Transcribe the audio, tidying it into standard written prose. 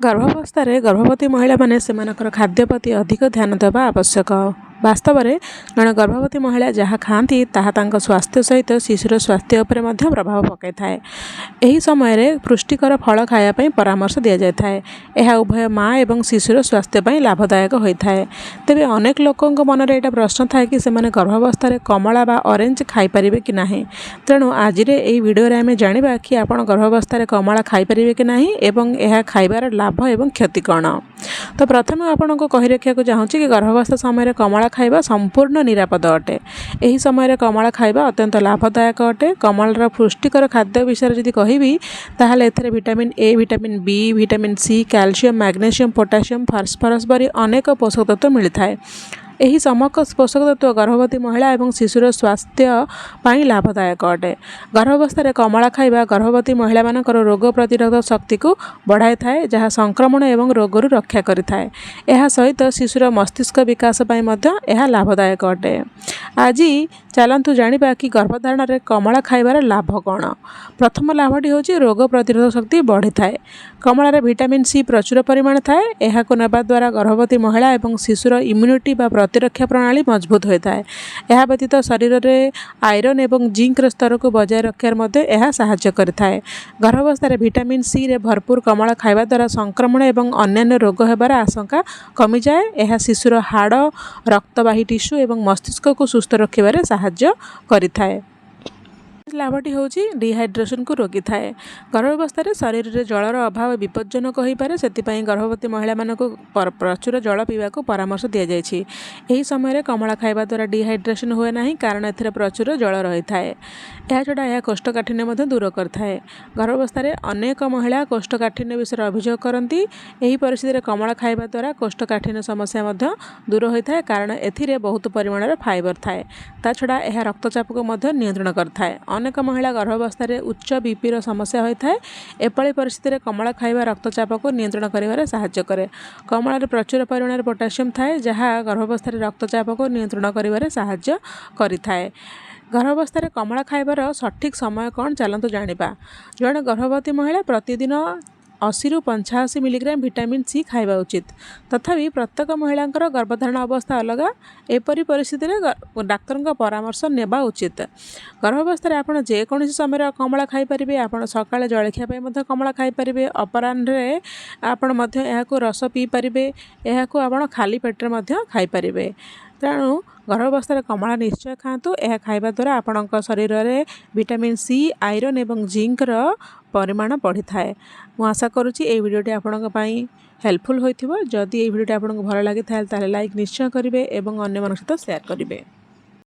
ଗର୍ଭାବସ୍ଥାରେ ଗର୍ଭବତୀ ମହିଳାମାନେ ସେମାନଙ୍କର ଖାଦ୍ୟ ପ୍ରତି ଅଧିକ ଧ୍ୟାନ ଦେବା ଆବଶ୍ୟକ। ବାସ୍ତବରେ, ଜଣେ ଗର୍ଭବତୀ ମହିଳା ଯାହା ଖାଆନ୍ତି, ତାହା ତାଙ୍କ ସ୍ୱାସ୍ଥ୍ୟ ସହିତ ଶିଶୁର ସ୍ୱାସ୍ଥ୍ୟ ଉପରେ ମଧ୍ୟ ପ୍ରଭାବ ପକାଇଥାଏ। ଏହି ସମୟରେ ପୁଷ୍ଟିକର ଫଳ ଖାଇବା ପାଇଁ ପରାମର୍ଶ ଦିଆଯାଇଥାଏ। ଏହା ଉଭୟ ମା ଏବଂ ଶିଶୁର ସ୍ୱାସ୍ଥ୍ୟ ପାଇଁ ଲାଭଦାୟକ ହୋଇଥାଏ। ତେବେ ଅନେକ ଲୋକଙ୍କ ମନରେ ଏଇଟା ପ୍ରଶ୍ନ ଥାଏ କି ସେମାନେ ଗର୍ଭାବସ୍ଥାରେ କମଳା ବା ଅରେଞ୍ଜ ଖାଇପାରିବେ କି ନାହିଁ। ତେଣୁ ଆଜିର ଏହି ଭିଡ଼ିଓରେ ଆମେ ଜାଣିବା କି ଆପଣ ଗର୍ଭାବସ୍ଥାରେ କମଳା ଖାଇପାରିବେ କି ନାହିଁ ଏବଂ ଏହା ଖାଇବାର ଲାଭ ଏବଂ କ୍ଷତି କ'ଣ। ତ ପ୍ରଥମେ ଆପଣଙ୍କୁ କହି ରଖିବାକୁ ଚାହୁଁଛି କି ଗର୍ଭାବସ୍ଥା ସମୟରେ କମଳା ଖାଇବା ସମ୍ପୂର୍ଣ୍ଣ ନିରାପଦ ଅଟେ। ଏହି ସମୟରେ କମଳା ଖାଇବା ଅତ୍ୟନ୍ତ ଲାଭଦାୟକ ଅଟେ। କମଳାର ପୁଷ୍ଟିକର ଖାଦ୍ୟ ବିଷୟରେ ଯଦି କହିବି, ତାହେଲେ ଏଥିରେ vitamin A, vitamin B, vitamin C, calcium, magnesium, potassium, phosphorus ପରି ଅନେକ ପୋଷକ ତତ୍ତ୍ୱ ମିଳିଥାଏ। ଏହି ସମସ୍ତ ପୋଷକ ତତ୍ତ୍ୱ ଗର୍ଭବତୀ ମହିଳା ଏବଂ ଶିଶୁର ସ୍ୱାସ୍ଥ୍ୟ ପାଇଁ ଲାଭଦାୟକ ଅଟେ। ଗର୍ଭାବସ୍ଥାରେ କମଳା ଖାଇବା ଗର୍ଭବତୀ ମହିଳାମାନଙ୍କର ରୋଗ ପ୍ରତିରୋଧକ ଶକ୍ତିକୁ ବଢ଼ାଇଥାଏ, ଯାହା ସଂକ୍ରମଣ ଏବଂ ରୋଗରୁ ରକ୍ଷା କରିଥାଏ। ଏହା ସହିତ ଶିଶୁର ମସ୍ତିଷ୍କ ବିକାଶ ପାଇଁ ମଧ୍ୟ ଏହା ଲାଭଦାୟକ ଅଟେ। ଆଜି ଚାଲନ୍ତୁ ଜାଣିବା କି ଗର୍ଭଧାରଣରେ କମଳା ଖାଇବାର ଲାଭ କ'ଣ। ପ୍ରଥମ ଲାଭଟି ହେଉଛି, ରୋଗ ପ୍ରତିରୋଧକ ଶକ୍ତି ବଢ଼ିଥାଏ। କମଳାରେ ଭିଟାମିନ୍ ସି ପ୍ରଚୁର ପରିମାଣ ଥାଏ। ଏହାକୁ ନେବା ଦ୍ୱାରା ଗର୍ଭବତୀ ମହିଳା ଏବଂ ଶିଶୁର ଇମ୍ୟୁନିଟି ବା ପ୍ରତିରକ୍ଷା ପ୍ରଣାଳୀ ମଜବୁତ ହୋଇଥାଏ। ଏହା ବ୍ୟତୀତ ଶରୀରରେ ଆଇରନ୍ ଏବଂ ଜିଙ୍କର ସ୍ତରକୁ ବଜାୟ ରଖିବାରେ ମଧ୍ୟ ଏହା ସାହାଯ୍ୟ କରିଥାଏ। ଗର୍ଭାବସ୍ଥାରେ ଭିଟାମିନ୍ ସିରେ ଭରପୁର କମଳା ଖାଇବା ଦ୍ୱାରା ସଂକ୍ରମଣ ଏବଂ ଅନ୍ୟାନ୍ୟ ରୋଗ ହେବାର ଆଶଙ୍କା କମିଯାଏ। ଏହା ଶିଶୁର ହାଡ଼, ରକ୍ତବାହୀ ଟିସ୍ୟୁ ଏବଂ ମସ୍ତିଷ୍କକୁ ସୁସ୍ଥ ରଖିବାରେ ସାହାଯ୍ୟ କରିଥାଏ। ଲାଭଟି ହେଉଛି, ଡିହାଇଡ୍ରେସନକୁ ରୋକିଥାଏ। ଗର୍ଭାବସ୍ଥାରେ ଶରୀରରେ ଜଳର ଅଭାବ ବିପଜ୍ଜନକ ହୋଇପାରେ। ସେଥିପାଇଁ ଗର୍ଭବତୀ ମହିଳାମାନଙ୍କୁ ପ୍ରଚୁର ଜଳ ପିଇବାକୁ ପରାମର୍ଶ ଦିଆଯାଇଛି। ଏହି ସମୟରେ କମଳା ଖାଇବା ଦ୍ୱାରା ଡିହାଇଡ୍ରେସନ ହୁଏ ନାହିଁ, କାରଣ ଏଥିରେ ପ୍ରଚୁର ଜଳ ରହିଥାଏ। ଏହାଛଡ଼ା ଏହା କୋଷ୍ଠକାଠିନ୍ୟ ମଧ୍ୟ ଦୂର କରିଥାଏ। ଗର୍ଭାବସ୍ଥାରେ ଅନେକ ମହିଳା କୋଷ୍ଠକାଠିନ୍ୟ ବିଷୟରେ ଅଭିଯୋଗ କରନ୍ତି। ଏହି ପରିସ୍ଥିତିରେ କମଳା ଖାଇବା ଦ୍ୱାରା କୋଷ୍ଠକାଠିନ୍ୟ ସମସ୍ୟା ମଧ୍ୟ ଦୂର ହୋଇଥାଏ, କାରଣ ଏଥିରେ ବହୁତ ପରିମାଣରେ ଫାଇବର ଥାଏ। ତା ଛଡ଼ା ଏହା ରକ୍ତଚାପକୁ ମଧ୍ୟ ନିୟନ୍ତ୍ରଣ କରିଥାଏ। ଅନେକ ମହିଳା ଗର୍ଭାବସ୍ଥାରେ ଉଚ୍ଚ ବିପିର ସମସ୍ୟା ହୋଇଥାଏ। ଏପରି ପରିସ୍ଥିତିରେ କମଳା ଖାଇବା ରକ୍ତଚାପକୁ ନିୟନ୍ତ୍ରଣ କରିବାରେ ସାହାଯ୍ୟ କରେ। କମଳାରେ ପ୍ରଚୁର ପରିମାଣରେ ପୋଟାସିୟମ୍ ଥାଏ, ଯାହା ଗର୍ଭାବସ୍ଥାରେ ରକ୍ତଚାପକୁ ନିୟନ୍ତ୍ରଣ କରିବାରେ ସାହାଯ୍ୟ କରିଥାଏ। ଗର୍ଭାବସ୍ଥାରେ କମଳା ଖାଇବାର ସଠିକ୍ ସମୟ କ'ଣ, ଚାଲନ୍ତୁ ଜାଣିବା। ଜଣେ ଗର୍ଭବତୀ ମହିଳା ପ୍ରତିଦିନ 80ରୁ 85 ମିଲିଗ୍ରାମ ଭିଟାମିନ୍ ସି ଖାଇବା ଉଚିତ। ତଥାପି ପ୍ରତ୍ୟେକ ମହିଳାଙ୍କର ଗର୍ଭଧାରଣ ଅବସ୍ଥା ଅଲଗା। ଏପରି ପରିସ୍ଥିତିରେ ଡାକ୍ତରଙ୍କ ପରାମର୍ଶ ନେବା ଉଚିତ। ଗର୍ଭାବସ୍ଥାରେ ଆପଣ ଯେକୌଣସି ସମୟରେ କମଳା ଖାଇପାରିବେ। ଆପଣ ସକାଳେ ଜଳଖିଆ ପାଇଁ ମଧ୍ୟ କମଳା ଖାଇପାରିବେ। ଅପରାହ୍ନରେ ଆପଣ ମଧ୍ୟ ଏହାକୁ ରସ ପିଇପାରିବେ। ଏହାକୁ ଆପଣ ଖାଲି ପେଟରେ ମଧ୍ୟ ଖାଇପାରିବେ। ତେଣୁ ଗର୍ଭାବସ୍ଥାରେ କମଳା ନିଶ୍ଚୟ ଖାଆନ୍ତୁ। ଏହା ଖାଇବା ଦ୍ୱାରା ଆପଣଙ୍କ ଶରୀରରେ ଭିଟାମିନ୍ ସି, ଆଇରନ୍ ଏବଂ ଜିଙ୍କର ପରିମାଣ ବଢ଼ିଥାଏ। ମୁଁ ଆଶା କରୁଛି, ଏହି ଭିଡ଼ିଓଟି ଆପଣଙ୍କ ପାଇଁ ହେଲ୍ପଫୁଲ୍ ହୋଇଥିବ। ଯଦି ଏହି ଭିଡ଼ିଓଟି ଆପଣଙ୍କୁ ଭଲ ଲାଗିଥାଏ, ତାହେଲେ ଲାଇକ୍ ନିଶ୍ଚୟ କରିବେ ଏବଂ ଅନ୍ୟମାନଙ୍କ ସହିତ ସେୟାର କରିବେ।